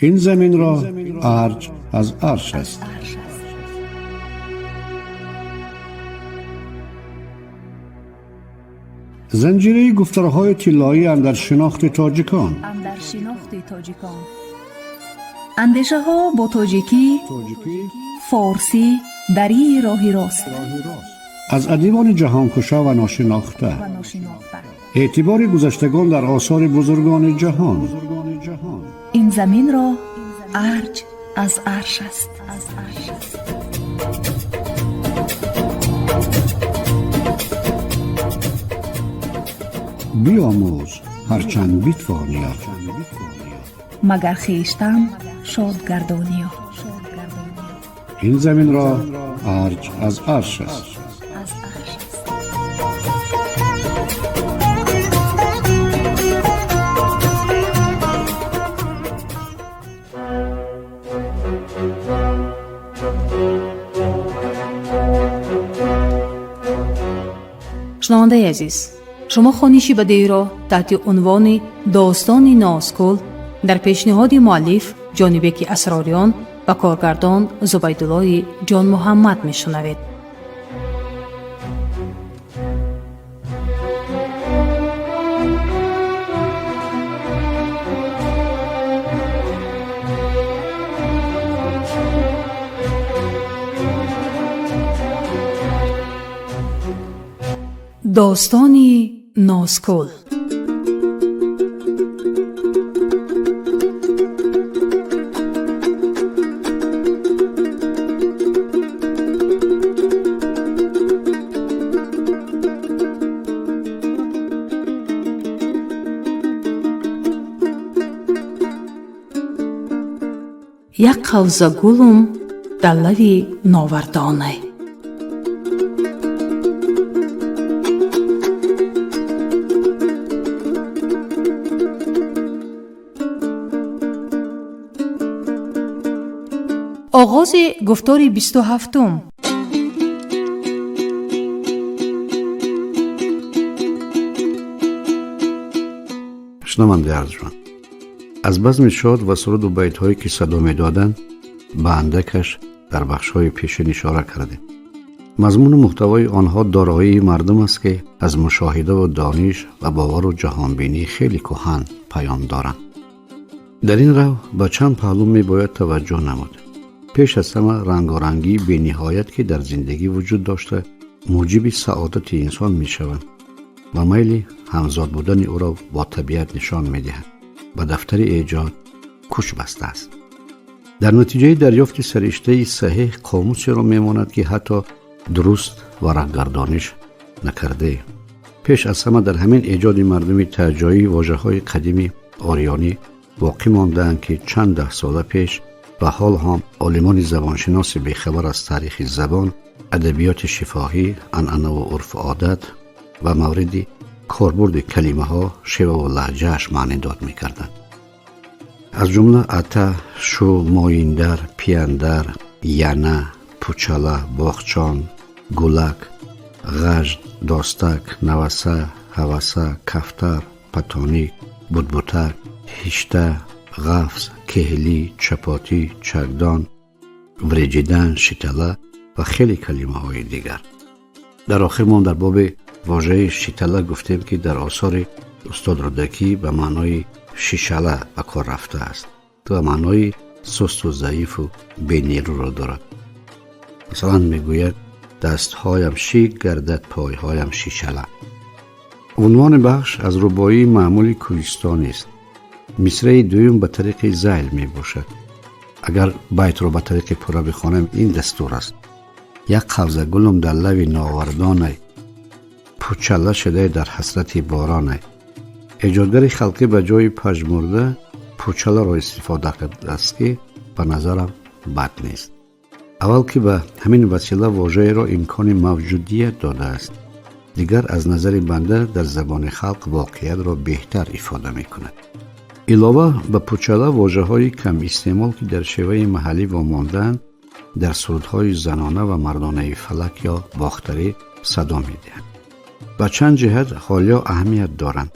Ин заминро арҷ аз арш аст. Занҷираи гуфторҳои тиллоӣ андар шинохти тоҷикон. Андешаҳо бо тоҷикӣ, форсӣ, дарии роҳи рост. Аз адибони ҷаҳонкушо ва ношинохта, эътибори гузаштагон дар осори бузургони ҷаҳон. Ин заминро арҷ аз арш аст. Биомӯз ҳарчанд битвониё, магар хештан шод гардониё. Ин заминро арҷ аз арш аст. Шунавандаи азиз, шумо хониши бадеиро таҳти унвони «Достони Нозкул» дар пешниҳоди муаллиф Ҷонибеки Асрориён ва коргардон Зубайдуллои Ҷонмуҳаммад мешунавед. Достони Нозкул. Як қавза гулум дар лави новардонай. Оғози гуфтори 27-ум. Шунавандаи арҷманд, аз базми шод ва суруду байтҳое ки садо медоданд, ба андакаш дар бахшҳои пешин ишора кардем. Мазмуну муҳтавои онҳо дороии мардум аст, ки аз мушоҳидаву дониш ва бовару ҷаҳонбинии хеле кӯҳан паём доранд. Дар ин рав ба чанд паҳлӯ мебояд таваҷҷӯҳ намуд. Пеш аз ҳама, рангорангии бениҳоят, ки дар зиндагӣ вуҷуд дошта, муҷиби саодати инсон мешаванд ва майли ҳамзод будани ӯро бо табиат нишон медиҳад, ба дафтари эҷод кӯч бастааст. Дар натиҷаи дарёфти сариштаи саҳеҳ қомусеро мемонад, ки ҳатто дуруст варақгардониш накардаем. Пеш аз ҳама, дар ҳамин эҷоди мардуми таҷоӣ вожаҳои қадими ориёнӣ боқӣ мондаанд, ки чанд даҳсола пеш ва ҳол ҳам олимони забоншиноси бехабар аз таърихи забон, адабиёти шифоҳӣ, анъанаву урфу одат ва мавриди корбурди калимаҳо, шеваву лаҳҷааш маънидод мекарданд. Аз ҷумла ата, шу, моиндар, пияндар, яна, пучала, боғчон, гулак, ғажд, достак, наваса, ҳаваса, кафтар, патоник, бутбутак, ҳишта, ғафз, кеҳлӣ, чапотӣ, чакдон, вреҷидан, шитала ва хеле калимаҳои дигар. Дар охир мо дар боби вожаи шитала гуфтем, ки дар осори устод Рӯдакӣ ба маънои шишала ба кор рафтааст ва маънои сусту заифу бенерӯро дорад. Масалан, мегӯяд: «Дастҳоям шик гардад, пойҳоям шишала». Унвони бахш аз рубоии маъмули кӯҳистонист. Мисраи дуюм ба тариқи зайл мебошад. Агар байтро ба тариқи пурра бихонем, ин дастур аст: «Як қавза гулум дар лави новардонай, пучала шудай дар ҳасрати боронай». Эҷодгари халқӣ ба ҷои пажмурда пучаларо истифода кардааст, ки ба назарам бад нест. Аввал, ки ба ҳамин васила вожаеро имкони мавҷудият додааст, дигар, аз назари банда, дар забони халқ воқеиятро беҳтар ифода мекунад. Илова ба пучала, вожаҳои камистеъмол, ки дар шеваи маҳаллӣ вомондаанд, дар сурудҳои занона ва мардонаи фалак ё бохтарӣ садо медиҳанд. Ба чанд ҷиҳат ҳолиё аҳамият доранд.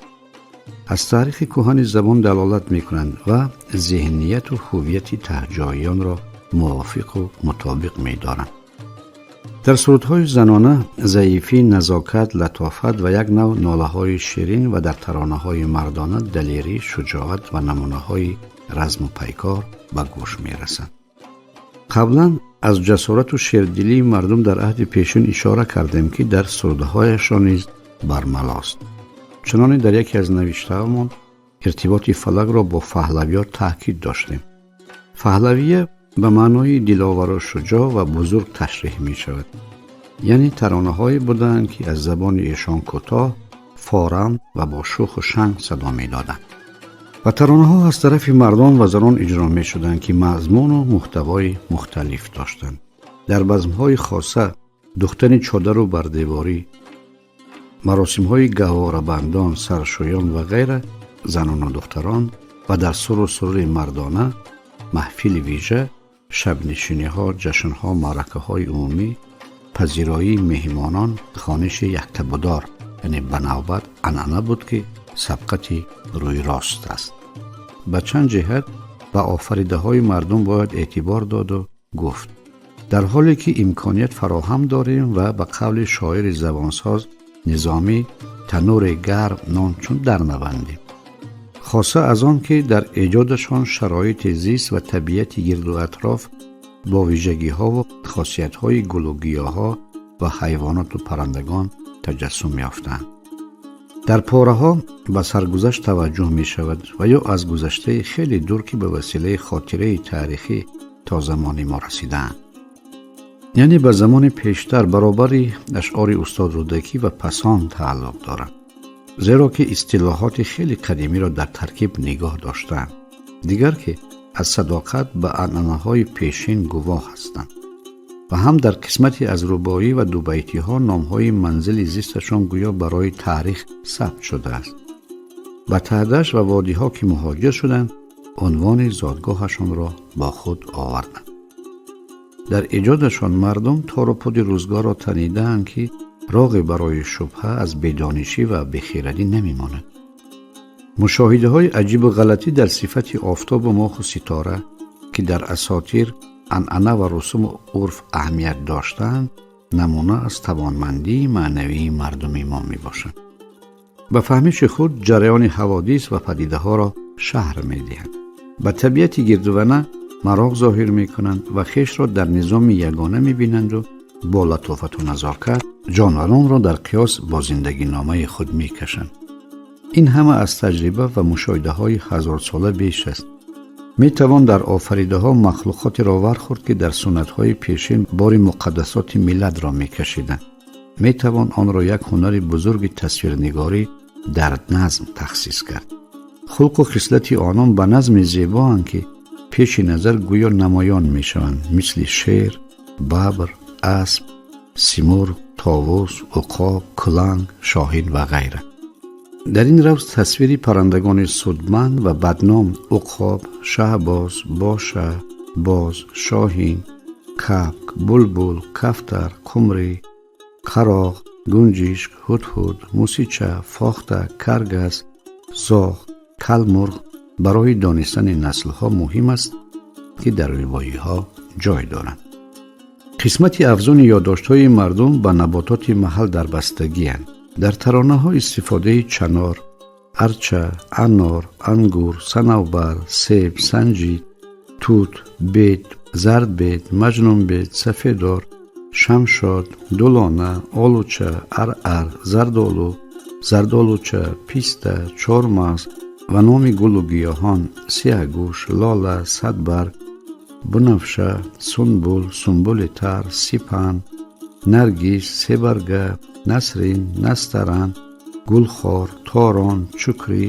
Аз таърихи кӯҳани забон далолат мекунанд ва зеҳнияту ҳуввияти таҳҷоиёнро мувофиқу мутобиқ медоранд. Дар сурудҳои занона заифӣ, назокат, латофат ва як нав нолаҳои ширин ва дар таронаҳои мардона далерӣ, шуҷоат ва намунаҳои разму пайкор ба гӯш мерасанд. Қаблан аз ҷасорату шердилии мардум дар аҳди пешин ишора кардем, ки дар сурудҳояшон низ бармалост. Чуноне дар яке аз навиштаҳомон иртиботи фалакро бо фаҳлавиё таъкид доштем. Фаҳлавия ба маънои диловару шуҷоъ ва бузург ташриҳ мешавад. Яъне таронаҳое буданд, ки аз забони эшон кӯтоҳ, форам ва бо шӯху шанг садо медоданд. Ва таронаҳо аз тарафи мардон ва занон иҷро мешуданд, ки мазмуну муҳтавои мухталиф доштанд. Дар базмҳои хоса духтани чодару бардеворӣ, маросимҳои гаҳворабандон, саршӯён ва ғайра занону духтарон ва дар суру сурури мардона, маҳфили вижа, шабнишиниҳо, ҷашнҳо, маъракаҳои умумӣ, пазироии меҳмонон, хониши яктабудор, яъне ба навбат анъана буд, ки сабқати рӯйрост аст. Ба чанд ҷиҳат ба офаридаҳои мардум бояд эътибор доду гуфт, дар ҳоле ки имконият фароҳам дорем ва ба қавли шоири забонсоз Низомӣ, танури гарм нон чун дарнавандем. Хоса аз он ки дар эҷодашон шароити зист ва табиати гирду атроф бо вижагиҳову хосиятҳои гулу гиёҳҳо ва ҳайвоноту паррандагон таҷассум ёфтаанд. Дар пораҳо ба саргузашт таваҷҷӯҳ мешавад ва ё аз гузаштаи хеле дур, ки ба василаи хотираи таърихӣ то замони мо расидаанд. Яъне ба замони пештар баробари ашъори устод Рӯдакӣ ва пасон тааллуқ доранд, зеро ки истилоҳоти хеле қадимиро дар таркиб нигоҳ доштаанд, дигар ки аз садоқат ба анъанаҳои пешин гувоҳ ҳастанд. Ва ҳам дар қисмате аз рубоӣ ва дубайтиҳо номҳои манзили зисташон гӯё барои таърих сабт шудааст. Ба таҳдашт ва водиҳо ки муҳоҷир шуданд, унвони зодгоҳашонро бо худ оварданд. Дар эҷодашон мардум тору пуди рӯзгорро танидаанд, ки роғе барои шубҳа аз бедонишӣ ва бехирадӣ намемонад. Мушоҳидаҳои аҷибу ғалатӣ дар сифати офтобу моҳу ситора, ки дар асотир, анъана ва русуму урф аҳамият доштаанд, намуна аз тавонмандии маънавии мардуми мо мебошанд. Ба фаҳмиши худ ҷараёни ҳаводис ва падидаҳоро шаҳр медиҳанд, ба табиати гирдувана мароқ зоҳир мекунанд ва хешро дар низоми ягона мебинанду бо латофату назокат ҷонваронро дар қиёс бо зиндагиномаи худ мекашанд. Ин ҳама аз таҷриба ва мушоҳидаҳои ҳазорсола беш аст. Метавон дар офаридаҳо махлуқотеро вархӯрд, ки дар суннатҳои пешин бори муқаддасоти миллатро мекашиданд. Метавон онро як ҳунари бузурги тасвирнигорӣ дар назм тахсис кард. Хулқу хислати онон ба назми зебоанд, ки пеши назар гӯё намоён мешаванд, мисли шер, бабр, асп, симурғ, товус, уқоб, куланг, шоҳин ва ғайра. Дар ин равз тасвири паррандагони судманд ва бадном уқоб, шаҳбоз, боша, боз, шоҳин, кабк, булбул, кафтар, қумрӣ, қароғ, гунҷишк, ҳудҳуд, мусича, фохта, каргас, зоғ, калмурғ барои донистани наслҳо муҳим аст, ки дар рубоиҳо ҷой доранд. Қисмати афзуни ёддоштҳои мардум ба набототи маҳал дарбастагианд. Дар таронаҳо истифодаи чанор, арча, анор, ангур, санавбар, себ, санҷид, тут, бед, зардбед, маҷнунбед, сафедор, шамшод, дулона, олуча, арар, зардолу, зардолуча, писта, чормағз ва номи гулу гиёҳон сияҳгӯш, лола, садбарг, бунафша, сунбул, сунбули тар, сипан, наргис, себарга, насрин, настаран, гулхор, торон, чукрӣ,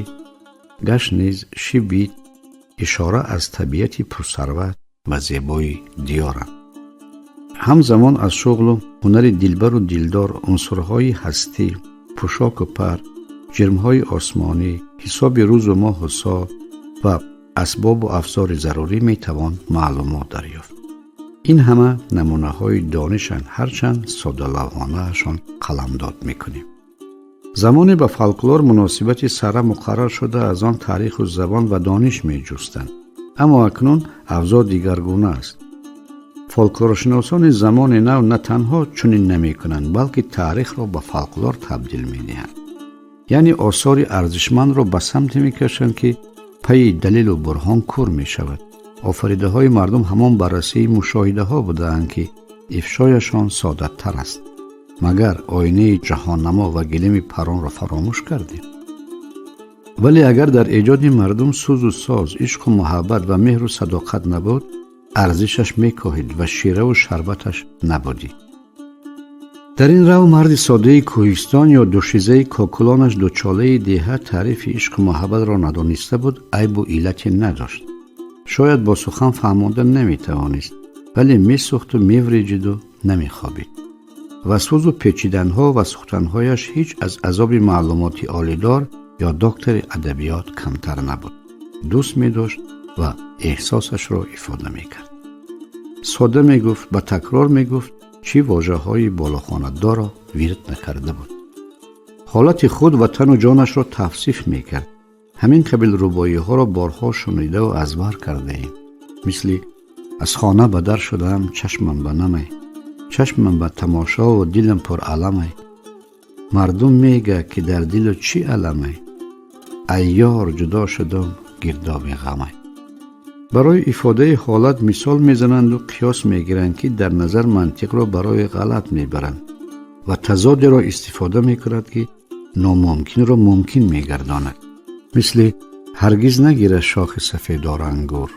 гашниз, шибит ишора аз табиати пурсарват ва зебои диёранд. Ҳамзамон аз шуғлу ҳунари дилбару дилдор, унсурҳои ҳастӣ, пӯшоку пар, ҷирмҳои осмонӣ, ҳисоби рӯзу моҳу сол ва асбобу афзори зарурӣ метавон маълумот дарёфт. Ин ҳама намунаҳои донишанд, ҳарчанд соддалавҳонаашон қаламдод мекунем. Замоне ба фолклор муносибати сара муқаррар шуда, аз он таъриху забон ва дониш меҷустанд. Аммо акнун авзоъ дигаргуна аст. Фолклоршиносони замони нав на танҳо чунин намекунанд, балки таърихро ба фолклор табдил медиҳанд. Яъне осори арзишмандро ба самте мекашанд, ки пайи далелу бурҳон кур мешавад. Офаридаҳои мардум ҳамон баррасии мушоҳидаҳо будаанд, ки ифшояшон соддатар аст. Магар оинаи ҷаҳоннамо ва гилеми паронро фаромӯш кардем? Вале агар дар эҷоди мардум сӯзу соз, ишқу муҳаббат ва меҳру садоқат набуд, арзишаш мекоҳид ва шираву шарбаташ набудӣ. Дар ин рав марди содаи кӯҳистон ё душизаи кокулонаш дучолаи деҳа таърифи ишқу муҳаббатро надониста буд, айбу иллате надошт. Шояд бо сухан фаҳмонда наметавонист, вале месӯхту мевреҷиду намехобид. Ва сӯзу печиданҳо ва сӯхтанҳояш ҳеҷ аз азоби маълумоти олидор ё доктори адабиёт камтар набуд. Дӯст медошт ва эҳсосашро ифода мекард. Содда мегуфт, ба такрор мегуфт, чӣ вожаҳои болохонадорро вирд накарда буд. Ҳолати худ ва тану ҷонашро тавсиф мекард. Ҳамин қабил рубоиҳоро борҳо шунидаву аз бар кардаем. Мисли: аз хона ба дар шудаам, чашмам ба намай, чашмам ба тамошову дилам пураламай. Мардум мега, ки дар дилу чӣ аламай, айёр ҷудо шудам, гирдоби ғамай. Барои ифодаи ҳолат мисол мезананду қиёс мегиранд, ки дар назар мантиқро барои ғалат мебаранд ва тазодеро истифода мекунад, ки номумкинро мумкин мегардонад. Мисли: ҳаргиз нагирад шохи сафедор ангур,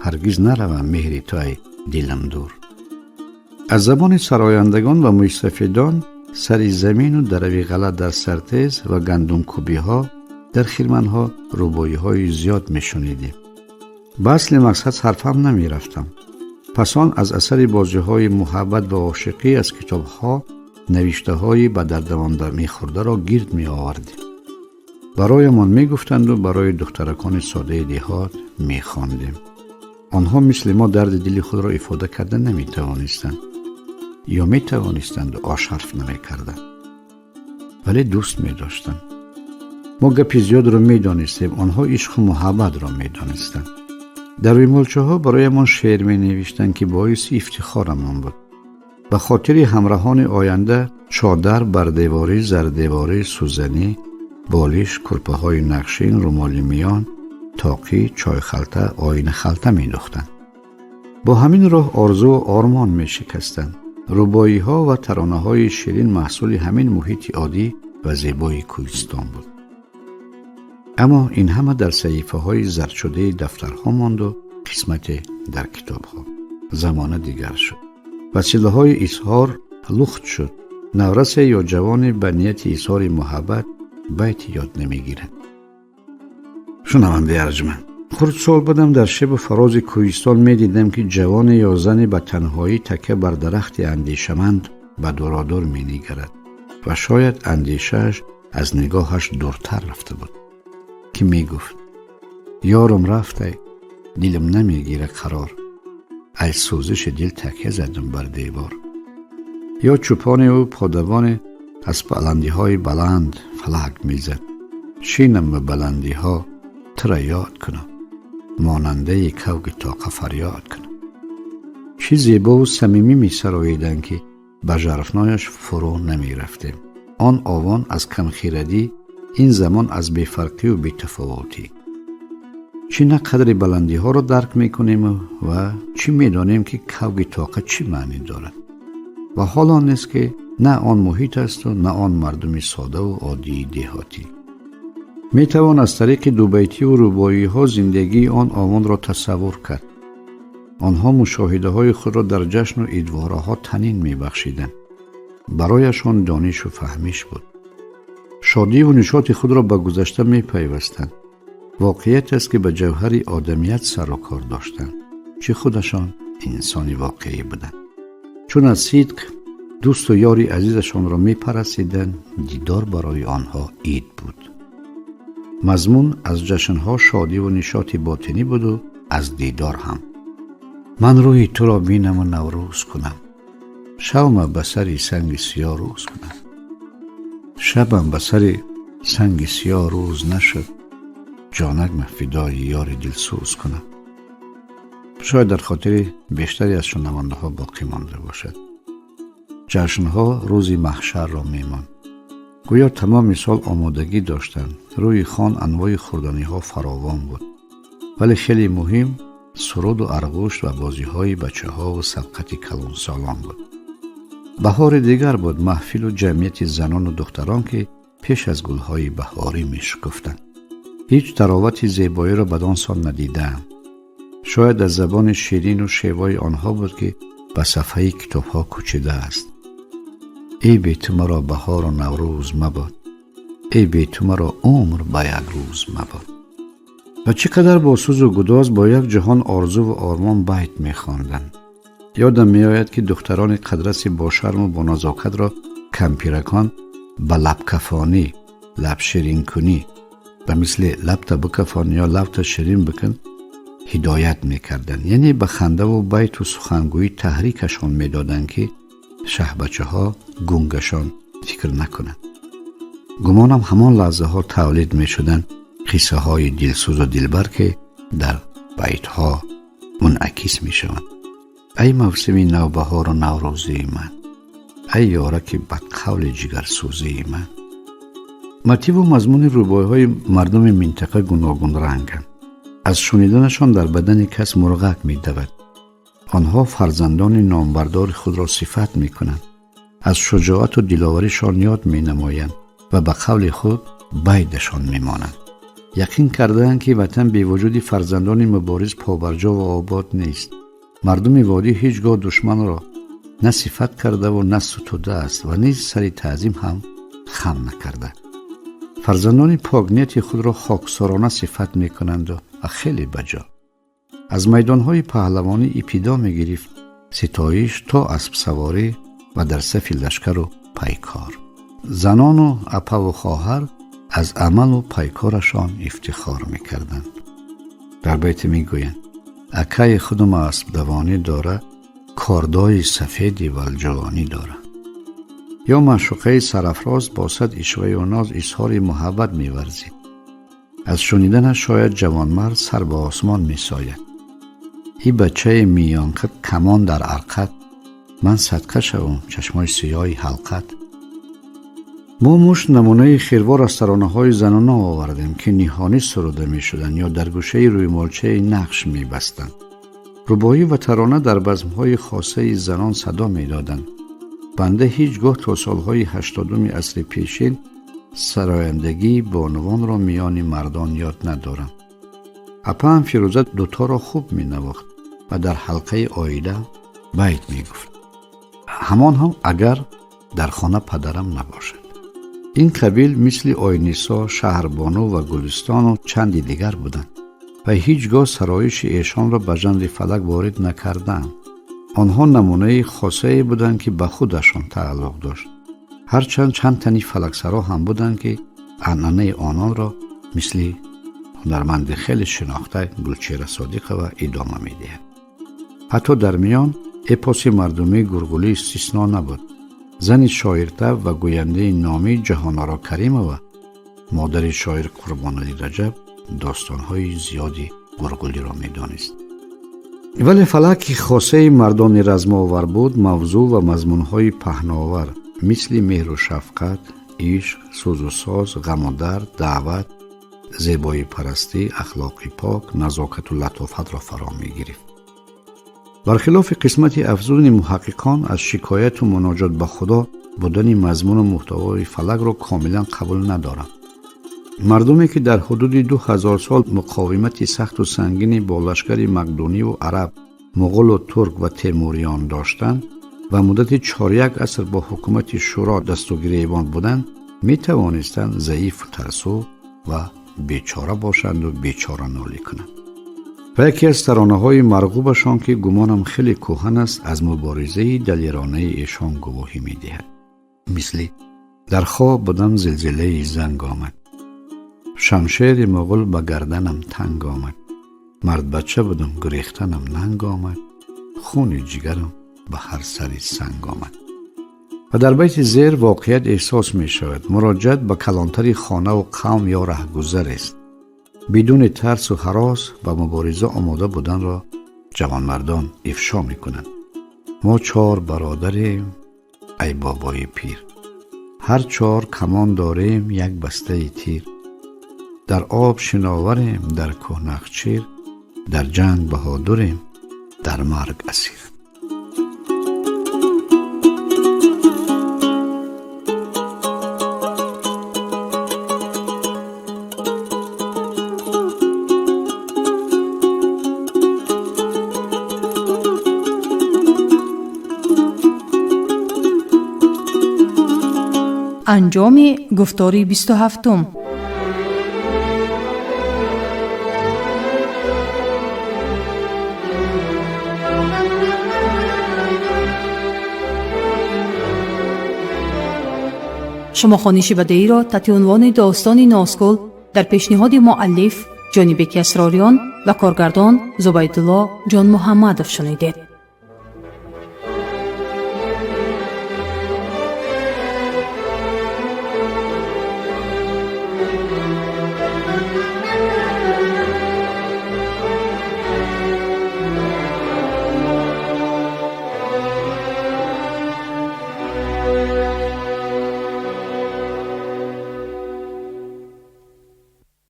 ҳаргиз наравам меҳри ту ай дилам дур. Аз забони сарояндагон ва мӯйсафедон сари замину дарави ғала дар сартез ва гандумкӯбиҳо дар хирманҳо рубоиҳои зиёд мешунидем. Ба асли мақсад сарфам намерафтам. Пас он аз асари бозиҳои муҳаббат ва ошиқӣ аз китобҳо навиштаҳои ба дардамон мехӯрдаро гирд меовардем. Бароямон мегуфтанду барои духтаракони содаи деҳот мехондем. Онҳо мисли мо дарди дили худро ифода карда наметавонистанд ё метавонистанду ошарф намекарданд, вале дӯст медоштанд. Мо гапи зиёдро медонистем, онҳо ишқу муҳаббатро медонистанд. Дар рӯймолчаҳо бароямон шеър менавиштанд, ки боиси ифтихорамон буд. Ба хотири ҳамраҳони оянда чодар, бардеворӣ, зардеворӣ, сӯзанӣ, болиш, курпаҳои нақшин, румоли миён, тоқӣ, чойхалта, оинахалта медухтанд. Бо ҳамин роҳ орзуву ормон мешикастанд. Рубоиҳо ва таронаҳои ширин маҳсули ҳамин муҳити оддӣ ва зебои кӯҳистон буд. Аммо ин ҳама дар саҳифаҳои зардшудаи дафтарҳо монду қисмате дар китобҳо. Замона дигар шуд. Василаҳои изҳор лухт шуд. Наврасе ё ҷавоне ба нияти изҳори муҳаббат байти ёд намегирад. Шунавандаи арҷманд, хурдсол будам, дар шебу фарози кӯҳистон медидам, ки ҷавоне ё зане ба танҳоӣ такя бар дарахти андешаманд ба дуродур менигарад ва шояд андешааш аз нигоҳаш дуртар рафта буд, ки мегуфт: ёрам рафтай, дилам намегира қарор, ай сӯзиши дил такя задам бар девор. Ё чӯпоневу подабоне аз баландиҳои баланд фалак мезад: шинам ба баландиҳо, тура ёд кунам, монандаи кавки тоқа фарёд кунам. Чӣ зебову самимӣ месароиданд, ки ба жарфнояш фурӯ намерафтем. Он овон аз камхирадӣ, ин замон аз бефарқию бетафовутӣ. Чӣ на қадри баландиҳоро дарк мекунему ва чӣ медонем, ки кавги тоқа чӣ маънӣ дорад. Ва ҳол он нест, ки на он муҳит асту на он мардуми содаву оддии деҳотӣ. Метавон аз тариқи дубайтиву рубоиҳо зиндагии он овонро тасаввур кард. Онҳо мушоҳидаҳои худро дар ҷашну идвораҳо танин мебахшиданд. Барояшон донишу фаҳмиш буд. Шодиву нишоти худро ба гузашта мепайвастанд. Воқеият аст, ки ба ҷавҳари одамият сару кор доштанд, чӣ худашон инсони воқеӣ буданд. Чун аз сидқ дӯсту ёри азизашонро мепарастиданд, дидор барои онҳо ид буд. Мазмун аз ҷашнҳо шодиву нишоти ботинӣ буду аз дидор ҳам. Ман рӯи туро бинаму наврӯз кунам, шавма ба сари санги сиёҳ рӯз кунам. Шабам ба сари санги сиёҳ рӯз нашуд, ҷонакма фидои ёри дилсӯз кунам. Шояд дар хотири бештаре аз шунавандаҳо боқӣ монда бошад. Ҷашнҳо рӯзи маҳшарро мемонд. Гӯё тамоми сол омодагӣ доштанд. Рӯи хон анвои хӯрданиҳо фаровон буд, вале хеле муҳим суруду арғушт ва бозиҳои бачаҳову сабқати калонсолон буд. Баҳори дигар буд, маҳфилу ҷамъияти занону духтарон, ки пеш аз гулҳои баҳорӣ мешукуфтанд. Ҳеҷ таровати зебоиро бадон сон надидаам. Шояд аз забони ширину шевои онҳо буд, ки ба сафҳаи китобҳо кӯчидааст. Эй бе ту маро баҳору наврӯз мабод, эй бе ту маро умр ба як рӯз мабод. Ва чӣ қадар бо сӯзу гудоз, бо як ҷаҳон орзуву ормон байт мехонданд. Ёдам меояд, ки духтарони қадраси бошарму боназокатро кампиракон ба лабкафонӣ, лабширинкунӣ, ба мисли лабта бикафон ё лабта ширин бикун ҳидоят мекарданд, яъне ба хандаву байту сухангӯӣ таҳрикашон медоданд, ки шаҳбачаҳо гунгашон фикр накунанд. Гумонам, ҳамон лаҳзаҳо тавлид мешуданд қиссаҳои дилсӯзу дилбар, ки дар байтҳо мунъакис мешаванд. Ай мавсими навбаҳору наврӯзии ман, ай ёраки бадқавли ҷигарсӯзии ман. Мотиву мазмуни рубоиҳои мардуми минтақа гуногунранганд. Аз шуниданашон дар бадани кас мурғак медавад. Онҳо фарзандони номбардори худро сифат мекунанд, аз шуҷоату диловаришон ёд менамоянд ва ба қавли худ байдашон мемонанд. Яқин кардаанд, ки ватан бевуҷуди фарзандони мубориз побарҷо ва обод нест. Мардуми водӣ ҳеҷ гоҳ душманро на сифат кардаву на сутудааст ва низ сари таъзим ҳам хам накарда. Фарзандони покнияти худро хоксорона сифат мекунанду ва хеле баҷо. Аз майдонҳои паҳлавонӣ ибтидо мегирифт ситоиш то аспсаворӣ ва дар сафи лашкару пайкор. Занону апаву хоҳар аз амалу пайкорашон ифтихор мекарданд. Дар байте мегӯянд: акаи худум аспдавонӣ дора, кордои сафеди валҷавонӣ дора. Ё маъшуқаи сарафроз бо сад ишваю ноз изҳори муҳаббат меварзид. Аз шуниданаш шояд ҷавонмард сар ба осмон месояд. И бачаи миёнқад, камон дар арқат, ман садқа шавам чашмои сиёҳи ҳалқат. Мо мушт намунаи хирвор аз таронаҳои занона овардем, ки ниҳонӣ суруда мешуданд ё дар гӯшаи рӯймолчаи нақш мебастанд. Рубоӣ ва тарона дар базмҳои хосаи занон садо медоданд. Банда ҳеҷ гоҳ то солҳои 80-уми асри пешин сарояндагии бонувонро миёни мардон ёд надорам. Апаам Фирӯза дуторо хуб менавохт ва дар ҳалқаи оила байт мегуфт, ҳамон ҳам агар дар хона падарам набошад. Ин қабил мисли Ойнисо, Шаҳрбону ва Гулистону чанди дигар буданд ва ҳеҷ гоҳ сароиши эшонро ба жанри фалак ворид накардаам. Онҳо намунаи хосае буданд, ки ба худашон тааллуқ дошт, ҳарчанд чанд тани фалаксаро ҳам буданд, ки анъанаи ононро мисли ҳунарманди хеле шинохта Гулчера Содиқова идома медиҳад. Ҳатто дар миён эпоси мардумии гурғулӣ истисно набуд. Зани шоиртаб ва гӯяндаи номӣ Ҷаҳоноро Каримова, модари шоир Қурбоналӣ Раҷаб, достонҳои зиёди гурғулиро медонист. Вале фалак, ки хосаи мардони размовар буд, мавзӯъ ва мазмунҳои паҳновар мисли меҳру шафқат, ишқ, сӯзу соз, ғаму дард, даъват, зебоипарастӣ, ахлоқи пок, назокату латофатро фаро мегирифт. Бархилофи қисмати афзуни муҳаққиқон, аз шикояту муноҷот ба Худо будани мазмуну муҳтавои фалакро комилан қабул надорам. Мардуме, ки дар ҳудуди 2000 сол муқовимати сахту сангини бо лашкари мақдуниву араб, муғулу турк ва темуриён доштанд ва муддати чоряк аср бо ҳукумати шӯро дасту гиребон буданд, метавонистанд заифу тарсу ва бечора бошанду бечоранолӣ кунанд. Ва яке аз таронаҳои марғубашон, ки гумонам хеле кӯҳан аст, аз муборизаи далеронаи эшон гувоҳӣ медиҳад. Мисли: дар хоб будам, зилзилаи занг омад, шамшери муғул ба гарданам танг омад, мардбача будам, гурехтанам нанг омад, хуни ҷигарам ба ҳар сари санг омад. Ва дар байти зер воқеият эҳсос мешавад. Муроҷиат ба калонтари хонаву қавм ё раҳгузарест. Бидуни тарсу ҳарос ба мубориза омода буданро ҷавонмардон ифшо мекунанд. Мо чор бародарем, ай бобои пир, ҳар чор камон дорем, як бастаи тир, дар об шиноварем, дар кӯҳ нахчир, дар ҷанг баҳодурем, дар марг асир. Анҷоми гуфтори 27-ум. Шумо хониши бадеиро таҳти унвони «Достони Нозгул» дар пешниҳоди муаллиф Ҷонибеки Асрориён ва коргардон Зубайдулло Ҷонмуҳаммадов шунидед.